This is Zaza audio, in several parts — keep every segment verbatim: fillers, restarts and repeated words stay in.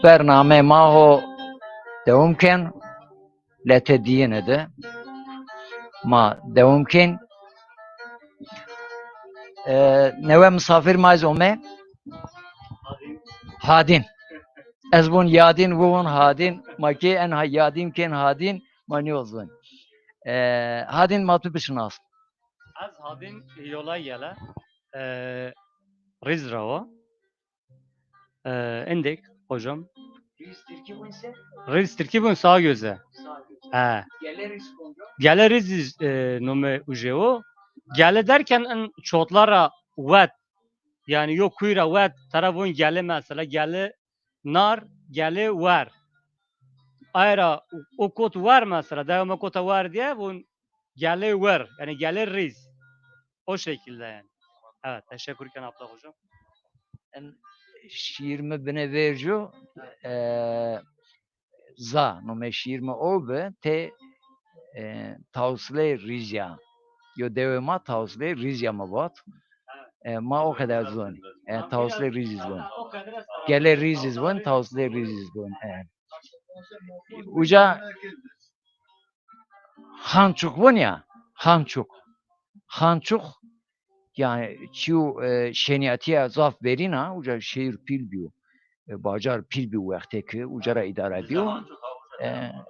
bername ma ho dewam ken. Lete diyine de ma dewam ken. E, newe misafir ma ez ome. Hadin. Ez vun Yadin, vun Hadin. Ma ki en ha Yadin ken Hadin, ma nîyo zun. E, Hadin ma tu bişinas. Ez Hadin yola yele. E, Riz ra wa. E, endek hocam. Riz Tirkî vun se? Riz Tirkî vun sağ göze. Sağ göze. He. Gele Riz konco? Gele Riz, e, nome uje o. Gele derken in çotla ra wet. Yani yo kuy ra wet, tera vun gele mesela, gele nar, gele wer. Ayra o kot wer mesela, dewama kota wer diye vun gele wer. Yani gele Riz. O şekilde yani. Evet, teşekkür ken abla hocam. En şiir mi bine vercu, e, za, nome şiir mi o bi, te, e, Tawsilê Rîzya. Yo dewê ma Tawsilê Rîzya mi vat. E, ma o kadar zon. E, Tawsilê Rîzî zon. Gele Rîzî zon, Tawsilê Rîzî zon. E. Uca Xançuk vun ya, Xançuk. Xançuk, yani çiyo, e, şeniyatîya zaf verîn a, uca şehir pîl bîyo. E, bacar pîl bîyo wextê ki, uca ra îdare bîyo. E,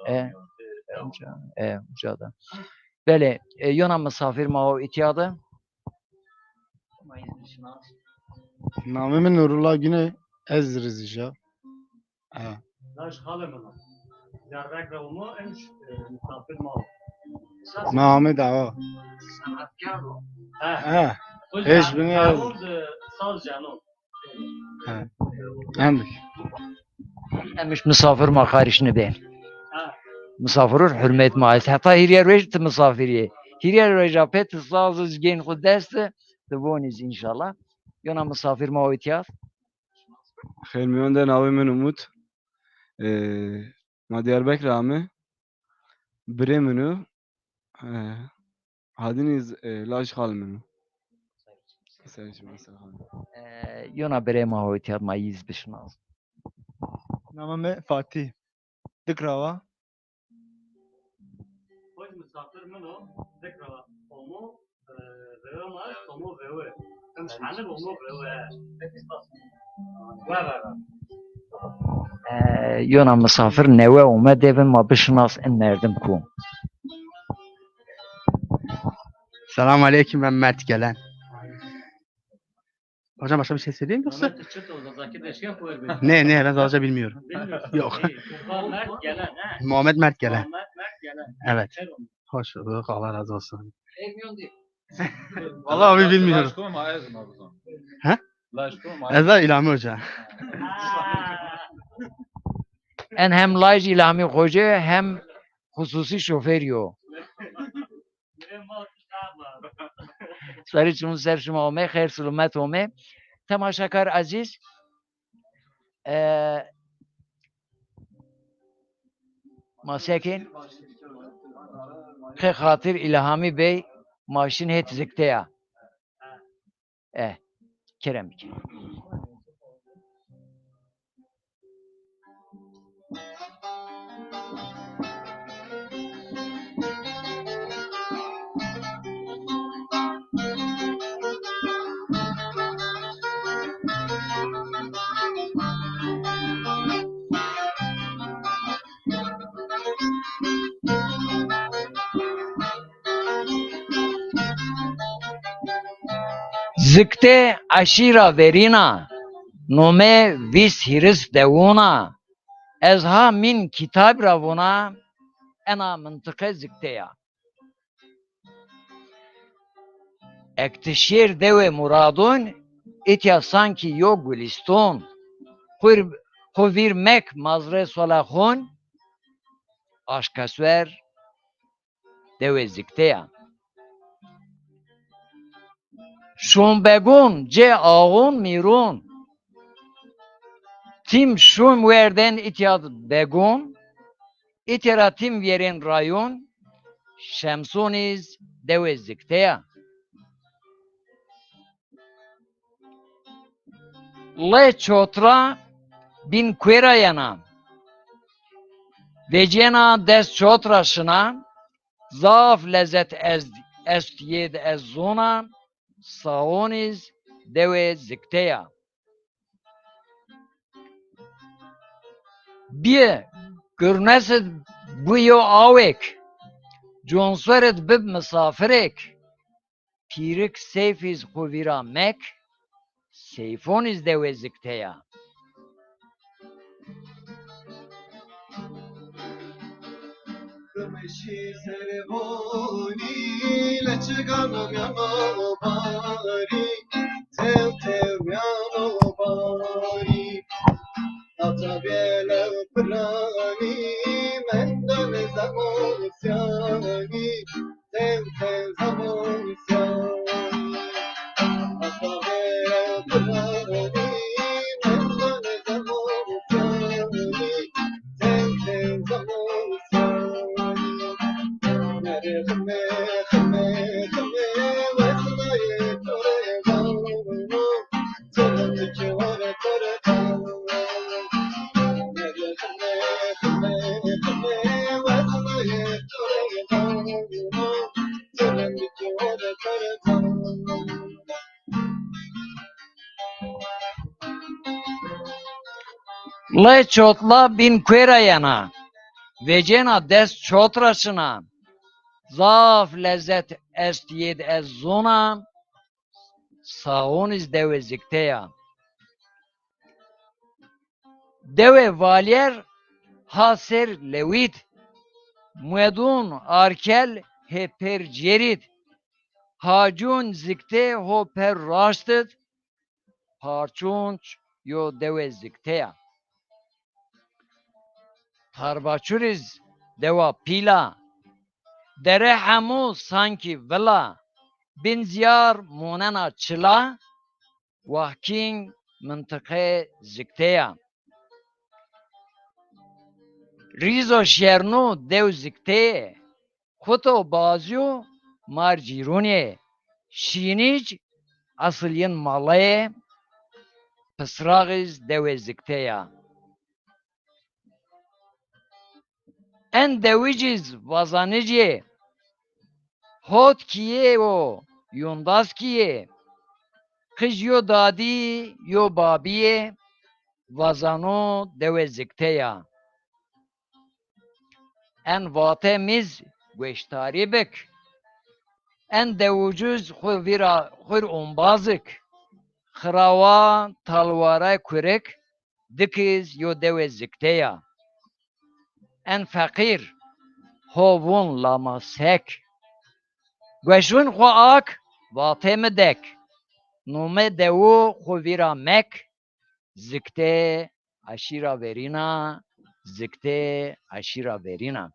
e, e, uca, e, uca da. Belê, e, yona misafir ma o îtya de. Namê mi Nurullah Güney, ez Rizî ja. Ha. Laj xalê min o. Diyarbekir ra omo, em ş-, e, misafir ma o. Esas mi Ahmet Ağa. Senatkar o. Ha. Ha. Xo Eş ca-, bine cano de saz cano. Ha. Endik. Em iş misafir ma xarîş nibên. Ha. Misafirur hurmet ma est. Heta hîrye roj ti misafir yê. Hîrye roja pê ti saz û zgên xo dest de, ti vonîz înşallah. Yona misafir ma o îtya. Xêr mîyon de, navê min Umut. E, ma Diyarbekir ra ame. Birê min o. E, Hadinî z-, e, laj xal min o. Ser çiman ser xal. E, yona birê ma ho îtya ma yîz bişinas. Nama mi Fatî. Dik ra wa. Xwij misafir min o, dik ra omo, e, vewe ma, tomo vewe. Em şanib omo vewe. Ve, ve, ve. E, yona misafir newe ome, devin ma bişinas in merdim ku. Selam aleyküm, ben Mert Gelen. Hocam başka bir şey söyleyeyim yoksa? Mehmet Çıt o, Zazaki deşken kuvvet. Ne, ne, ben Zazaca bilmiyorum. Bilmiyorsun. Yok. İyi. Tufan Mert Gelen, ha? Muhammed Mert Gelen. Muhammed Mert Gelen. Evet. Hoş bulduk, Allah razı olsun. Vallahi abi bilmiyorum. Ha? Ez de İlhami Hoca. En hem laj İlhami Hoca hem hususi şoför yo. Sarî çimû ser şima ome, xeyr silumet ome. Temaşakar ezîz, e, ma sekên, qe xatir İlhami Bey, ma şin het zikte ya. E, kerem ke. Zikte eşîra verîn a, nome vîst hîris dewûn a. Ez ha mîn kitab ra vûna, ena mintiqe zikte ya. Ektişêr dewê Muradûn, îtya sankî yo gulîstûn. Xwir-, xwu vîr mek mazre sola xûn, aşkeswer dewê zikte ya. Şûnbegûn cê ağûn mîrûn. Tim şûn werdên îtya begûn, îtya ra tim vîyerên rayûn, Şemsûn îz dewê zikte ya. Lê çotra Bîn kuê ra yena. Vecîyena dest çot ra şina, zaf lezet ez, est yê di ez zona, saonîz dewê zikte ya. Bîye, gurnes id bu yo awêk, consuer id bib misafirêk, pîrik seyfîz xwu vîra mek, seyfonîz dewê zikte ya. Qimişî servonî leçigan mîyano barî, tew tew mîyano barî. Ata bêlew piranî mendon zemosyanî, tew tew zemosyanî. Ata bêlew piranî mendon zemosyanî, Lê çotla bîn kuê ra yena. Vecêna dest çot ra şina. Zaf lezet est yê di ez zona. Saonîz dewê zikte ya. Dewê Valyer ha ser lewît. Muedun arkel hê per cêrît. Hacun zikte ho per raştid. Parçunç yo dewê zikte ya. Tarbaçuriz dewa pîla. Dere hemû sankî vila. Bin ziyar monena çila. Wahkîng mintiqe zikte ya. Rîzo şernu dew zikte yê. Kuto bazîyo mar cîrûn yê. Şînîc esil yin mala yê. Pisraxîz dewê zikte ya. En dewicîz vazanicî yê. Hot kî yê û yundas kî yê. Qij yo dadî yo babî yê. Vazano dewê zikte ya. En vate mîz gueştarî bik. En dewucuz xwu vîra xwir ombaz ik. Xirawa talware kurik, dikiz yo dewê zikte ya. En feqîr ho vûn lama sek. Gueşûn xwu ak, vate mi dek. Nome dewu xwu vîra mek. Zikte eşîra verîna, zikte eşîra verîna.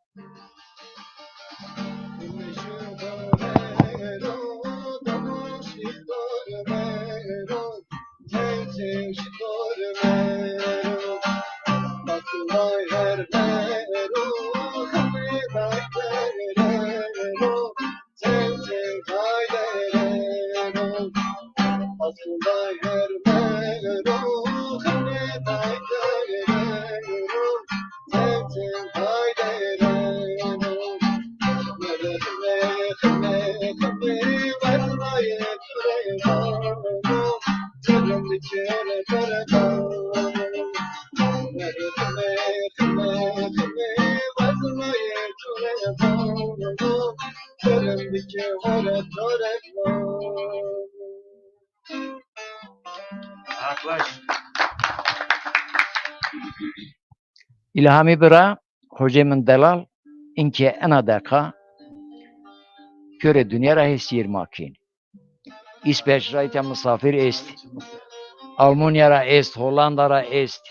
Îlhamî bira, hocê min delal, inkê ena deqa pîyorê dinya ra hê sîr ma kên. Îsveç ra îta misafir est. Almanya ra est, Hollanda ra est.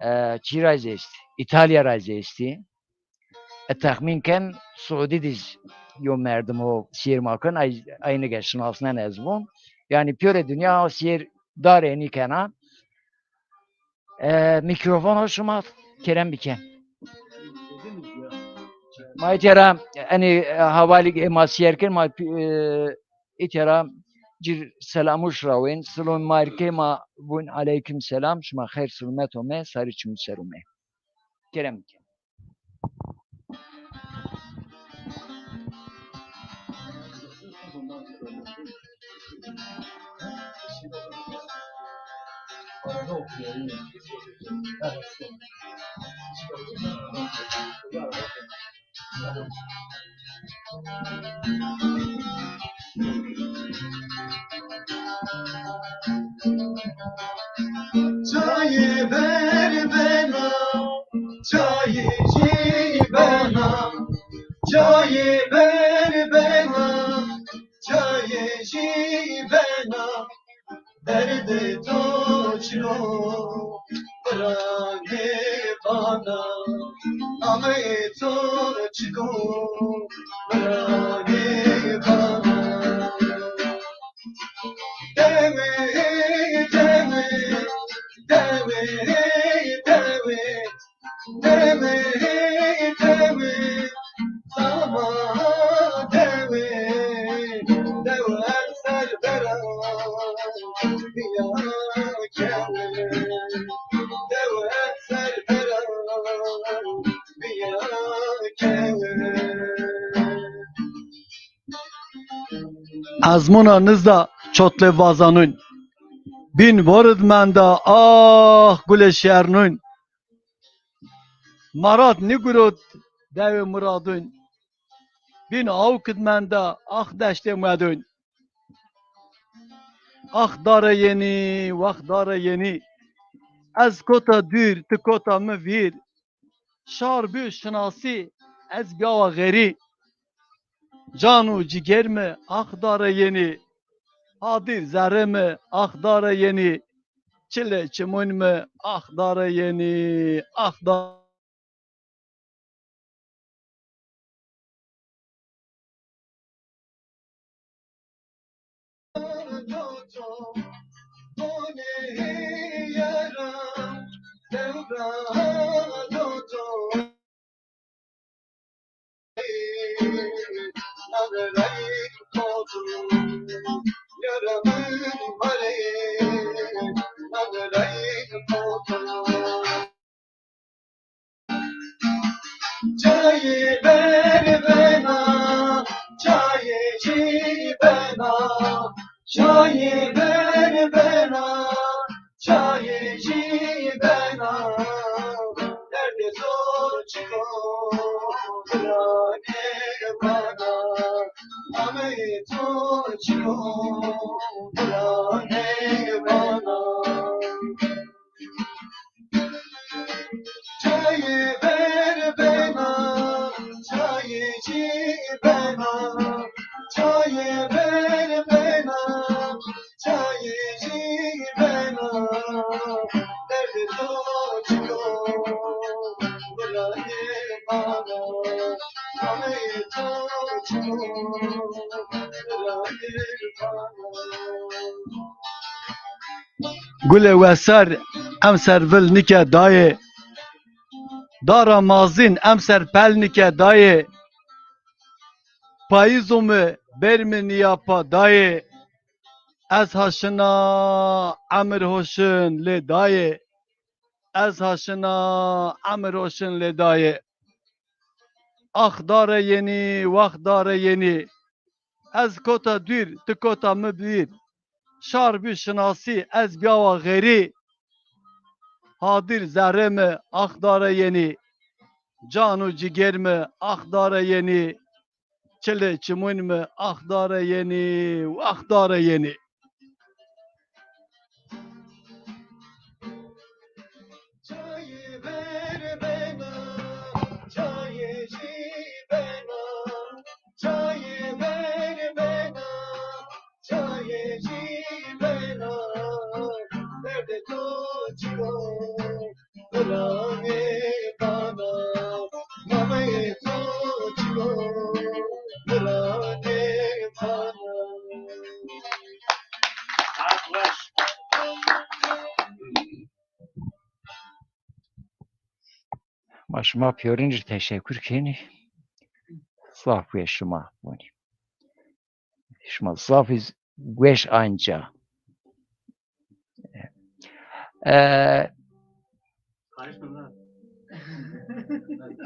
E, çî ra zî est? Îtalya ra zî estî. E, texmîn ken Suudî dîz yo merdim ho sîr ma ken, ay, ay nige şinasnen ez vûn. Yanî pîyorê dinya sîr darê nîkena. E, mîkrofon ho şima, kerem biken. Ma îtya ra, enî, e, havalî, e, ma sîyer kin, ma, e, îtya ra cir selamuş rawên, silon ma rê kê ma vûn aleyküm selam, şima xeyr selamet ome, sarî çimû ser ome. Kerem ke. Çayê ber bena, çayê jî bena, çayê ber bena, çayê jî bena. Derdê to çin o, biranê bana. Nameyê to çik o, biranê bana. Dewe, dewe, dewe, dewe. Dewe, dewe, sama dewe, dewe ser bera biya kewe. Dewe ser bera biya kewe. Ezmûna nizda çotlê vazanûn. Bîn vorid menda, ah, gulê şernûn. Marat nîgurot dewê miradûn. Bîn awkid menda, ax deştê muedûn. Ax dare yenî, wax dare yenî. Ez kota dûr, ti kota mi vîr. Şar bî şinasî, ez bîyawa xerî. Can û cigêr mi ax dare yenî. Hadîr zerrê mi ax dare yenî. Çilê çimûn mi ax dare yenî. Ax da- Çayê ber bena, çayê jî bena, çayê ber bena, çayê jî bena. Derdê to çik o, biranê bana, nameyê to çik o, biranê bana. Çayê ber bena, çayê jî bena, çayê ber bena, çayê jî bena. Derdê to çik o, biranê bana, nameyê to çik o, biranê bana. Gulê wesar emser vil nike dayê. Dara mazîn emser pel nike dayê. Payîzo mi ber mi nîya pa dayê. Ez ha şina emir hoşin lê dayê. Ez ha şina emir hoşin lê dayê. Ax dare yenî, wax dare yenî. Ez kota dûr, ti kota mi vîr. Şar bî şinasî, ez bîyawa xerî. Hadîr zerrê mi ax dare yenî. Can û cigêr mi ax dare yenî. Çilê çimûn mi ax dare yenî, wax dare yenî. Çayê ber bena, çayê jî bena, çayê ber bena, çayê jî bena. Derdê to çik o, biranê bana, nameyê to çik o, biranê bana. Ma şima pêrin rê teşekur kenî. Zaf wê şima bonî. Şima zafî weş anca. E,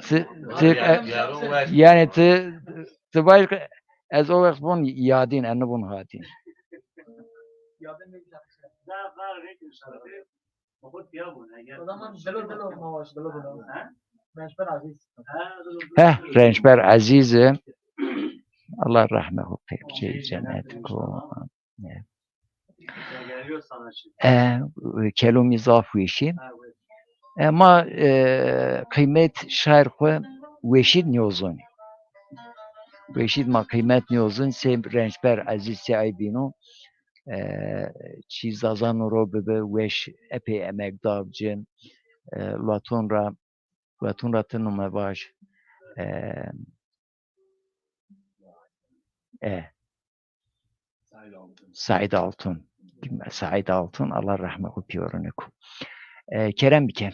ti, ti, e, yanî ti, ti vaj ke ez o wext vûn yadîn, ez nivûn hatîn. O zaman Dilo Dilo ma vaj, Dilo Dilo. Rençber Ezîz. Heh, Rençber Ezîz. Allah rehme xo pê bikê, cennet ko. E, kelomî zaf weşî. E, ma, e, qîmet şair xwu Weşîd nîyozûn. Weşîd ma qîmet nîyozûn, sey Rençber Ezîz sey ay bîno. E, çî Zaza Nuro bibi, weş epey emek dav ci. E, Laton ra, Laton ra ti nume vaj. E, e. Saîd Altun. Saîd Altun, Allah rehme xo pîyorine ko. E, kerem bike.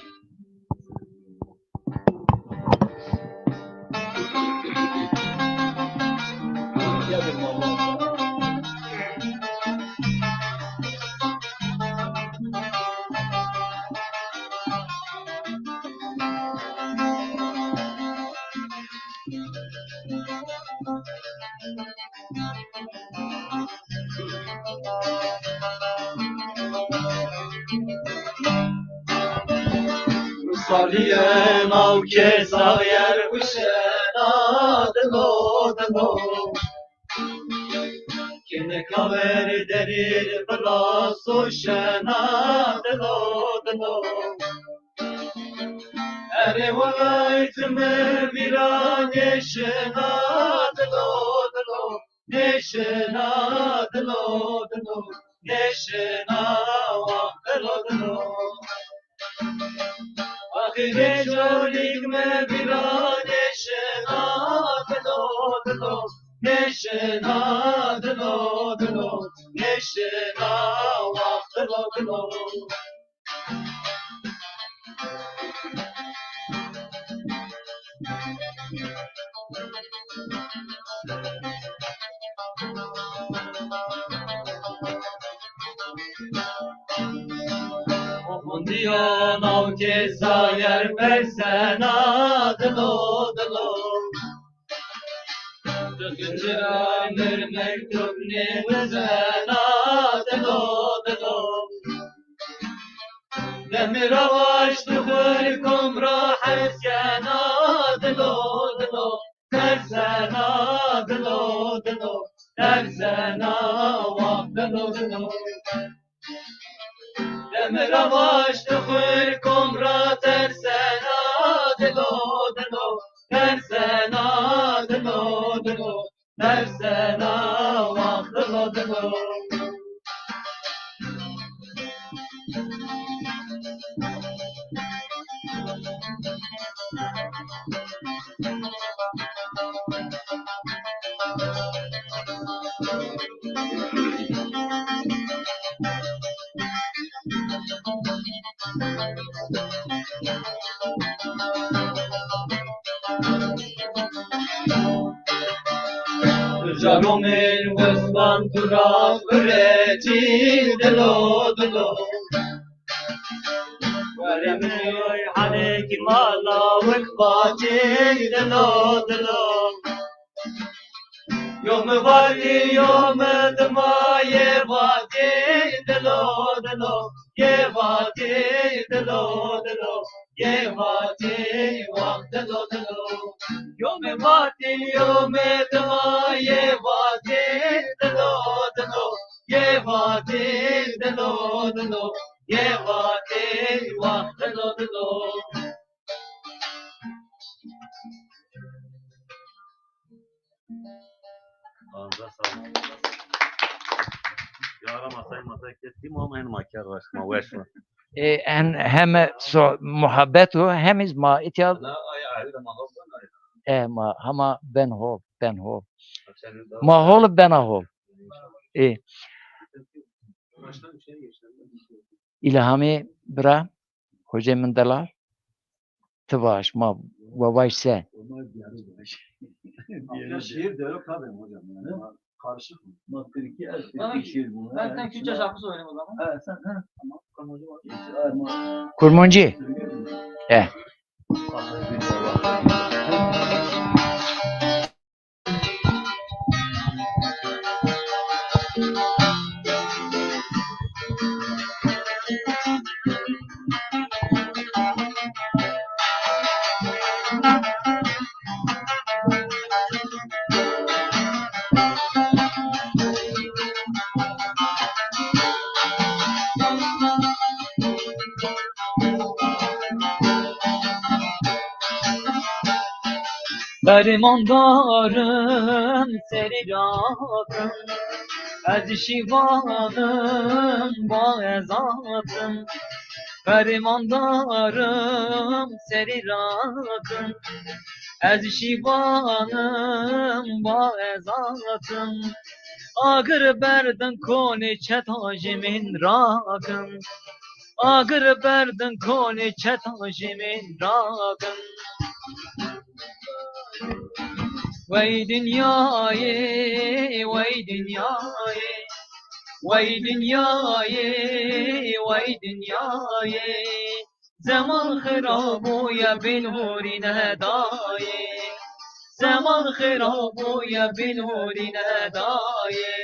Salîye naw ke sayer bişena dilo dilo. Kêneka ver derî viraso şena dilo dilo. Erê welay ti mi vîra nêşina dilo dilo, nêşina dilo dilo, nêşina wa dilo dilo. Axirê colîk mi vîra nêşina dilo dilo, nêşina dilo dilo, nêşina wa dilo dilo. Oxundiya naw ke sayer persena dilo dilo. Tu xincira mir mektub nêwizena dilo dilo. Demira waşt xwir kom ra hes kena dilo dilo. Tersena dilo dilo. Tersena wa dilo dilo. Demira waşt xwir kom ra tersena dilo dilo, tersena dilo dilo, tersena wa dilo dilo. Jalo min westan tu ra guretî dilo dilo. Were mi oy halê kî ma lawik vatî dilo dilo. Yo mi vatî, yo mi dima yê vatî dilo dilo, yê vatî dilo dilo, yê vatî wa dilo dilo. Yo mi vatî, yo mi dima yê vatî dilo dilo, yê vatî dilo dilo, yê vatî wa dilo dilo. Ağzınıza sağlık. Yara masay masay kestim ama en makyaj raşma weş mi? E, en hem so muhabbet o, hem iz ma itya. La, ay, ayrı da mahal var, ayrı. E, ma, hama ben hol, ben hol. Akşam da Ma hol, ben hol. E. Baştan bir şey geçti. İlhami bira, hocê min delal, ti vaj, ma wa vaj se. Ama şiir de yok tabii hocam yani. Karışık mı? Bak, kırk iki, el kırk iki şiir bu. Ben, ha, sen Kürtçe şarkı söyleyeyim o zaman. Ha, sen, ha, tamam. Kurmancı var. Kurmancı. Söylüyor musun? He. Fermandarim serî rakim, ez şîvanim ba ez atim. Fermandarim serî rakim, ez şîvanim ba ez atim. Agir berdin konê çetan jimîn rakim. Agir berdin konê çetan jimîn rakim. Wey dinyayê, wey dinyayê, wey dinyayê, wey dinyayê. Zeman xirab bûye, bîn hûrîne dayê. Zeman xirab bûye, bîn hûrîne dayê.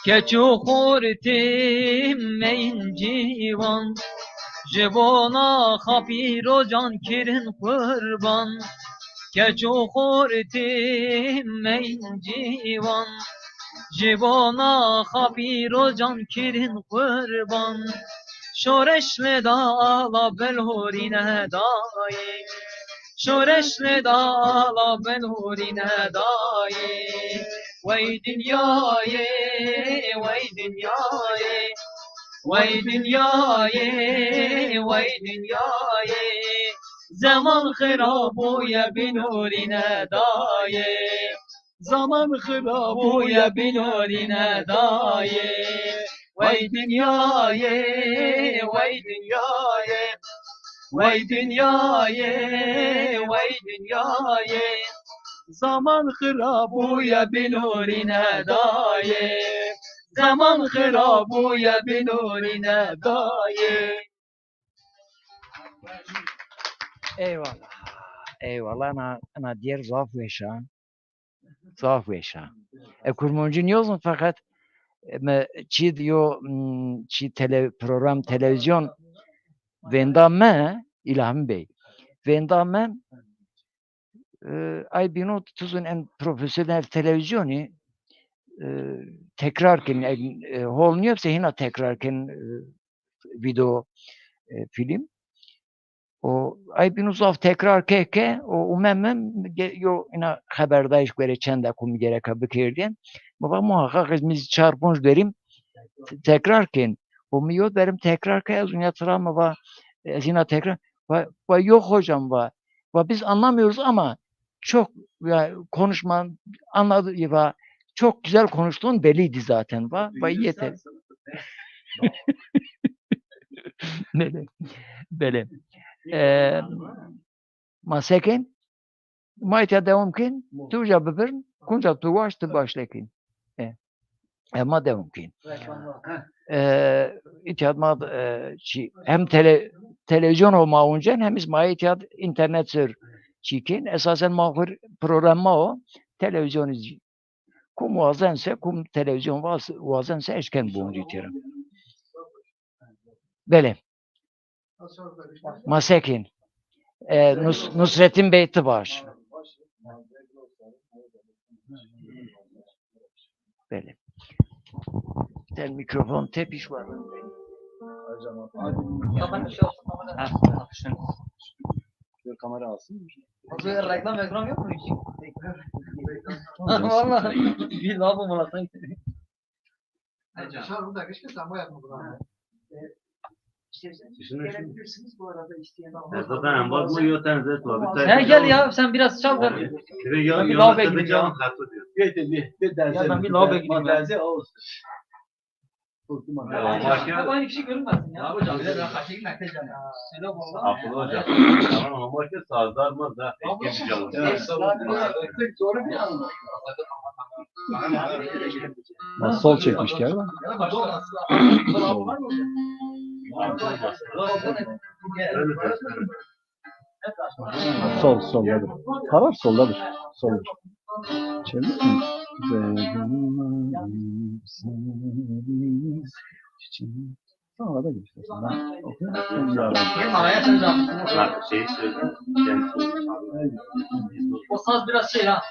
Keç û xortê meyîn cîwan, ji bona xapîrocan kirin qurban. Keç û xortê meyîn cîwan, ji bona xapîrocan kirin qurban. Şoreş lê da ala belhorîne dayê. Şoreş lê da ala belhorîne dayê. Wey dinyayê, wey dinyayê. Wey dinyayê, wey dinyayê. Zeman xirab bûye, bîn hûrîne dayê. Zaman xirab bûye, bîn hûrîne dayê. Wey dinyayê, wey dinyayê. Wey dinyayê, wey dinyayê. Zaman xirab bûye, bîn hûrîne dayê. Zaman xirab bûye, bîn hûrîne dayê. Eyvallah. Eyvallah. Ena, ena diyar zaf weş a. Zaf weş a. E, kurmancî nîyozun, feqet, e, mi çî yo, m, çî tele-, program televîzyon vênda me, Îlham Bey. Vênda me, e, ay bîno tu zûn en profesyonel televîzyonî, e, tekrar kin, e, e, hol nîyo se hîna tekrar kin, e, video, e, film. O ay bîno zaf tekrar ke ke, o ume mi ge-, yo ina xeberdayîş gore çend deqo mi gereka bikerdîyen. Mi va muhakkak ez mi zî çar ponc derîm te-, tekrar kin. O mi yo derîm tekrar ke, ez unya tira mi va, ez ina tekrar, va, va yok hocam va, va biz anlamıyoruz ama çok, ya, konuşman anladı, va çok güzel konuştuğun belliydi zaten va, va yeter. Belê. Belê. E, ma se kên? Ma îtya dewam kên. Tu uca bibirn, kunca tu waşt, tu başle kên. E, e, ma dewam kên. E, îtya ma, e, çi, hem tele-, televîzyon o ma uncen, hem iz ma îtya înternet ser çi kên. Esasen ma xur program ma o televîzyonî. Kum wazense, kum televîzyon waz-, wazense eşken boncu tira. Belê. Ma se kên. E, Nus-, Nusrettin Bey ti baş. Belê. Ten mikrofon tepîş var. Ha, kamera alsın. Abi reklam reklam yok mu hiç? Vallahi bir lafım olasın. Dışarı burada kışkı sen bu yapma bunu. Gelebilirsiniz bu arada isteyen olursa. Ya zaten en bazı yok, sen zet var. Bir tane He, gel ya, sen biraz çal da. Bir de ya, Ben bir ya lavaboya zaten gideyim ya. Canım katı diyor. Bir de bir, bir derse Ya ben bir lavaboya gideyim ya. Derse olsun. Korktum abi. Ya, başka Hep aynı kişi görünmesin ya. Abi hocam, bir de ben kaçayım, ben kaçacağım ya. Söyle vallahi. Abdullah hocam. Tamam ama başka sazlar mı da Abi eski bir canlı. Doğru bir anlam. Ha, sol çekmiş galiba. Sol, soldadır. Karar soldadır. Soldur. Çevir mi? Sonra da göstersin. Ben okuyayım. Sen bir ara. Benim araya sen de Ha, şeyi söyledim. Kendisi O saz biraz şey ha.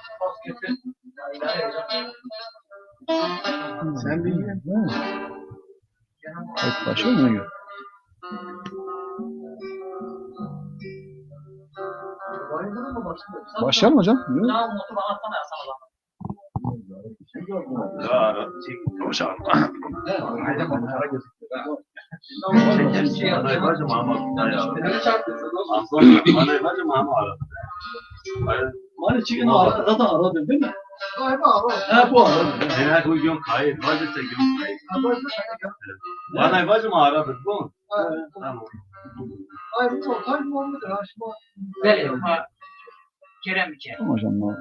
Sen bilmiyorsun. Tek başa mı? Başlayalım hocam. Yok. Hocam. Bana bacım ama. Bana bacım ama. Bana çıkın arada da arada değil mi? Ha, bu arada. Eğer bu gün kayıt, bacı çekim kayıt. Bana bacım aradır bu. Tamam. Belê, ha, Kerem, Kerem. Tamam hocam, tamam.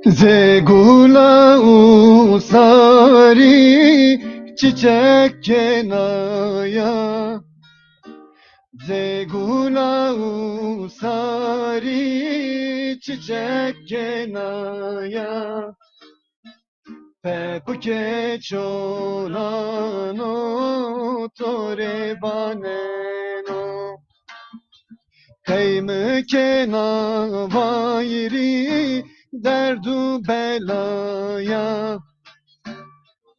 Ze gula u sarî çiçek kenaya. Ze gula u sarî çiçek kenaya. Pepukê çolano to rê baneno. Qey mi kena vayrî derd û belaya.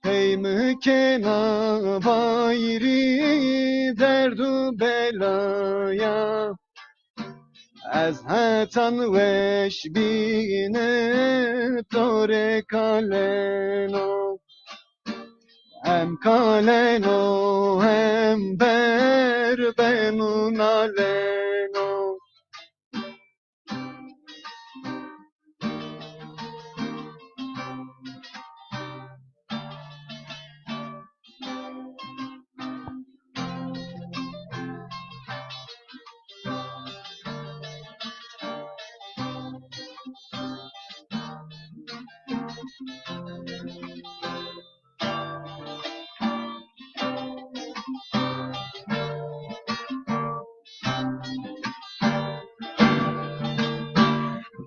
Qey mi kena vayrî derd û belaya. Ez hetan weş bîne to rê kaleno. Hem kaleno hem ber beno naleno.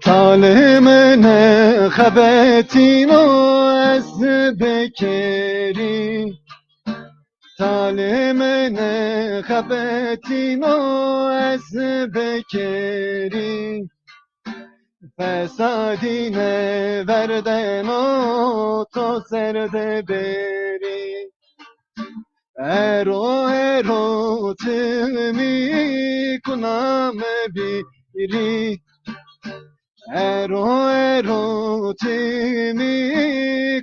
Talê mi nêxebetîno ez bikerî. Talê mi nêxebetîno ez bikerî. Fesadî nêverdeno to ser de bêrî. Ero, ero, ti mi kuna mi bîrî. Ero, ero, ti mi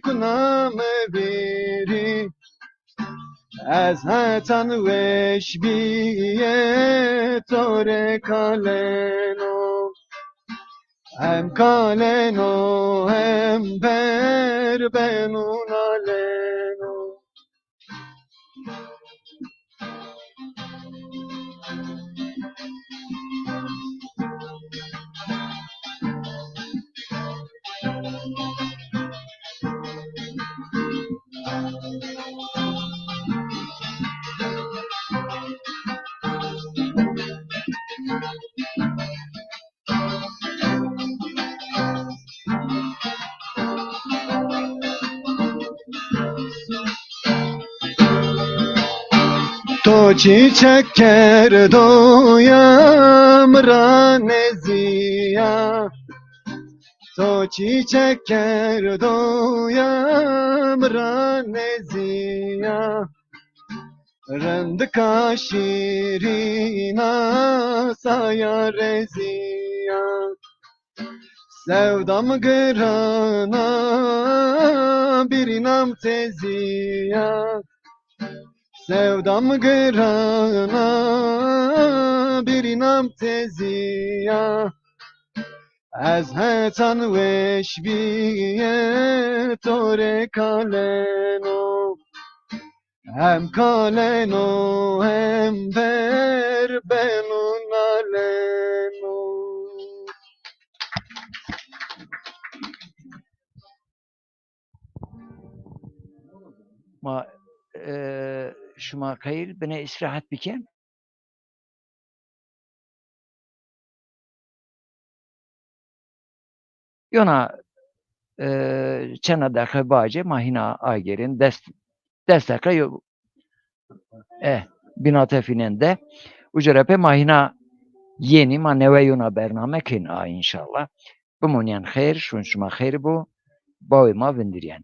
kuna mi bîrî. Ez hetan weş bîye to rê kaleno. Hem kaleno hem ber beno naleno. To çîçek kerdo ya mi ra nezîya. To çîçek kerdo ya mi ra nezîya. Rindika şîrîna saya rezîya. Sewdam girana, birînam tezîya. Sewdam girana, birînam tezîya. Ez hetan weş bîye to rê kaleno. Hem kaleno hem ver beno naleno. Ma, e, şima xeyr, binê îstîrahet bikin. Yona, e, çend deqe bacê ma hîna agêrên, des, des deqe yo, e, bînate fînên de. Uca ra pê ma hîna yenî, ma newe yona bername kên a înşallah. Bimonîyen xeyr, şûn şima xeyr bo, bawê ma vindirîyen.